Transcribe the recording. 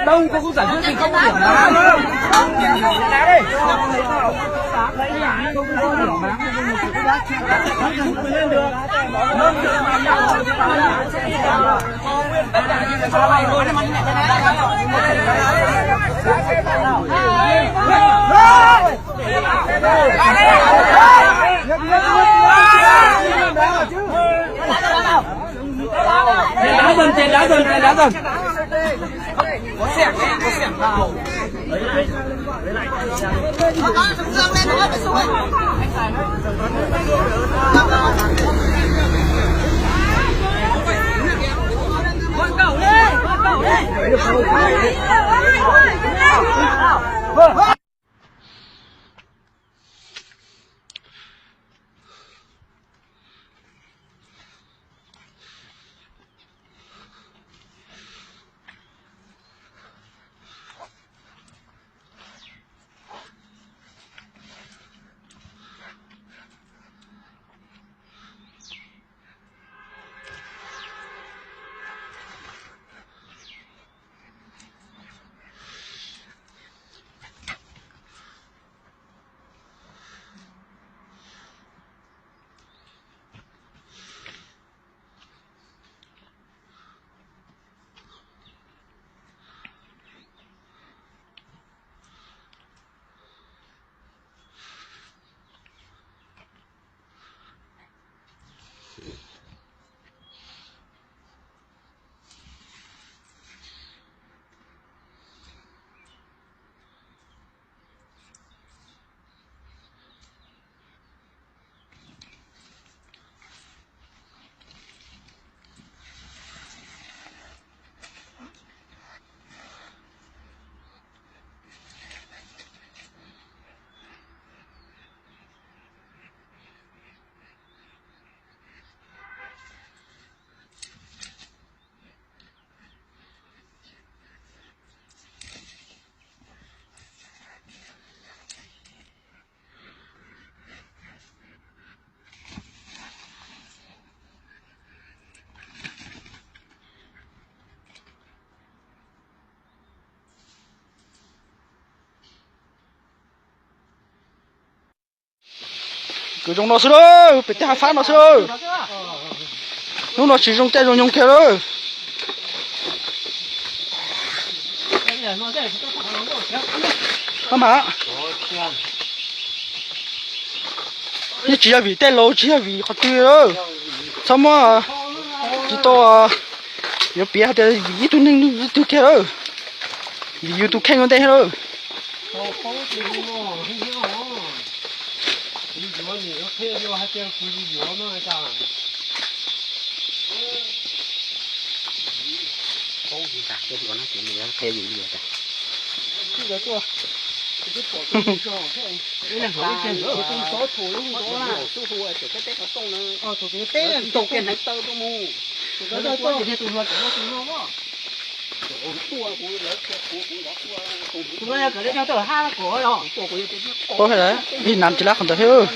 Đông, tôi cũng giải quyết thì không có điểm đáng. Đá dần, đá dần, đá dần. Kwv zoo no xwb lauj, pem tej hav fab no xwb lauj. Hnub no tsis zoo caij zoo nyoog kiag lauj. Mas yeej tsis yog vim tej laus, tsis yog vim qhov twg lauj. Txhob muab, tsis tau yuav piav hais tias vim ib tug neeg ib tug kiag lauj. Vim yus tus kheej ua ntej lauj. Tus no yog kawm li cog tawm hab kuv os. Ib nam tsis lab qhov ntawd thiab.